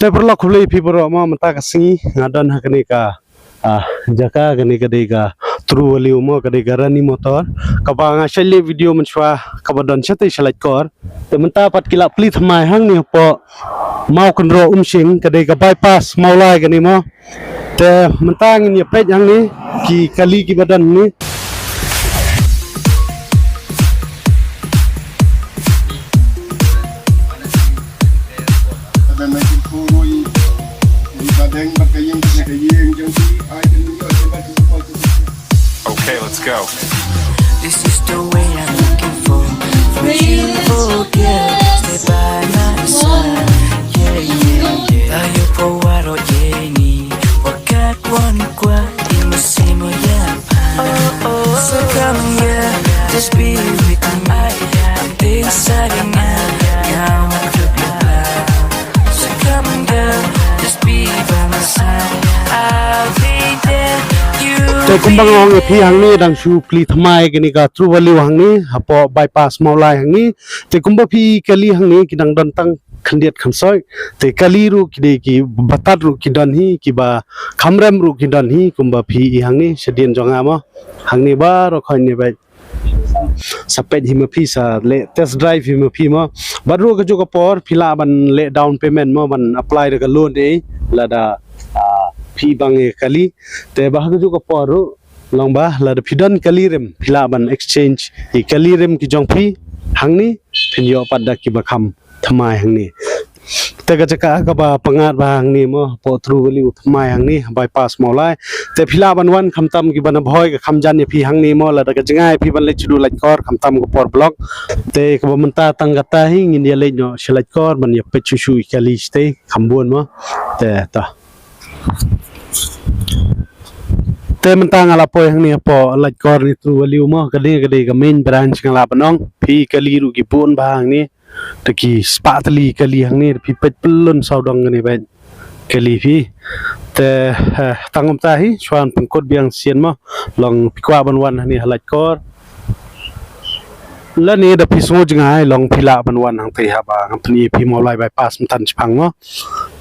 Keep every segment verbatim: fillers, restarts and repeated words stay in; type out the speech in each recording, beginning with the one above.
Te paralok, khublei phi baroh mo. Mynta ka sngi nga don ha kane ka, ah, jaka, kane ka dei ka True Value mo, ka dei ka Rani Motor, kaba nga shait leh video mynshuwa, kaba don shatei sha Laitkor. Te mynta pat ki la plie thymmai hangne hapoh Mawkynroh Umshing, ka dei ka bypass Mawlai kane mo. Te mynta ngin ïa peit hangne ki kali kiba don hangne. Okay, let's go. This is the way I'm looking for. Beautiful girl, stay by my side. Yeah, yeah, yeah. Ayo po waro yeni, wakat wan kwa, imusimo ya. Oh, oh. So come here, just be with me. I'm deciding now, now I could be blind. So come, girl, just be by my side. I'll be there. You Te kumba nga ong ïa phi, hangne dang shu plie thymmai kane ka True Value hangne hapoh bypass Mawlai hangne. Te kumba phi kali hangne ki dang don tang khyndiat khynsoit. Te kali ruh ki dei ki batat ruh ki don hi, kiba kham rem ruh ki don hi, kumba phi i hangne shadien jong nga mo. Hangne baroh khoit ne bad sa peit hi ma phi, sa leh test drive hi ma phi mo. Bad ruh kajuh ka por phi lah ban leh down payment mo, ban apply da ka loan eh, lada, ah, phi bang ïa kali. Te ba ha kajuh ka por ruh long ba lada phi don kali rim, phi lah ban exchange ïa kali rim ki jong phi hangne, phin ïoh pat da kiba kham thymmai hangne. Te ka jaka kaba pyngngad bha hangne mo, hapoh True Value thymmai hangne, bypass Mawlai. Te phi lah ban wan, khamtam kiba na Bhoi ka kham jan ïa phi hangne mo, lada ka jngai phi ban leit sha Laitkor, khamtam ka por block. Te kaba mynta tang kata hi ngin ïa leit noh sha Laitkor ban ïa peit shuh shuh ïa kali shatei, kham bun mo. Te to. Te mynta nga la poi hangne hapoh Laitkor ni True Value mo, ka dei, ka dei ka main branch, nga lah ban ong. Phi kali ruh ki bun bha hangne. Te ki spah tylli kali hangne, phi peit pyllun sawdong kane bad kali phi. Te, eh, tang kumta hi, shuwa ban pynkut biang sien mo, long phi kwah ban wan hangne ha Laitkor, lane da phi sngew jngai, long phi lah ban wan hangtei haba ngan pyni phi Mawlai bypass mynta shaphang mo.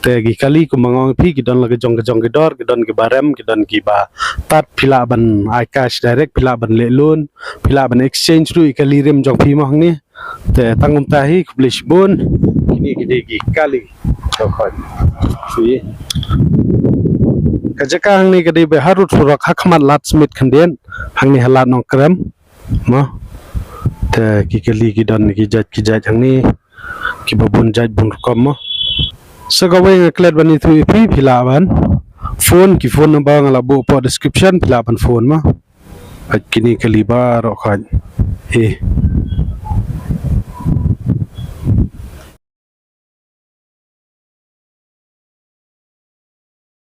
Te ki kali kumba nga ong ïa phi, ki don la ka jong ka jong ki dor, ki don kiba rem, ki don kiba tat, phi lah ban ai cash direct, phi lah ban leh loan, phi lah ban exchange ruh ïa kali rim jong phi mo hangne. Te tang kumta hi, khublei shibun. Kine ki dei ki kali. Ka jaka hangne ka dei beit harud surok, ha khmat Lad Smit khyndiat, hangne ha Lad Nongkrem mo. Te ki kali ki don ki jait ki jait hangne, kiba bun jait bun rukom mo. Sa kawei nga klet ban ïathuh ïa phi, phi lah ban phone, ki phone number nga la buh hapoh description, phi lah ban phone mo. Bad kine kali baroh khoit. Eh.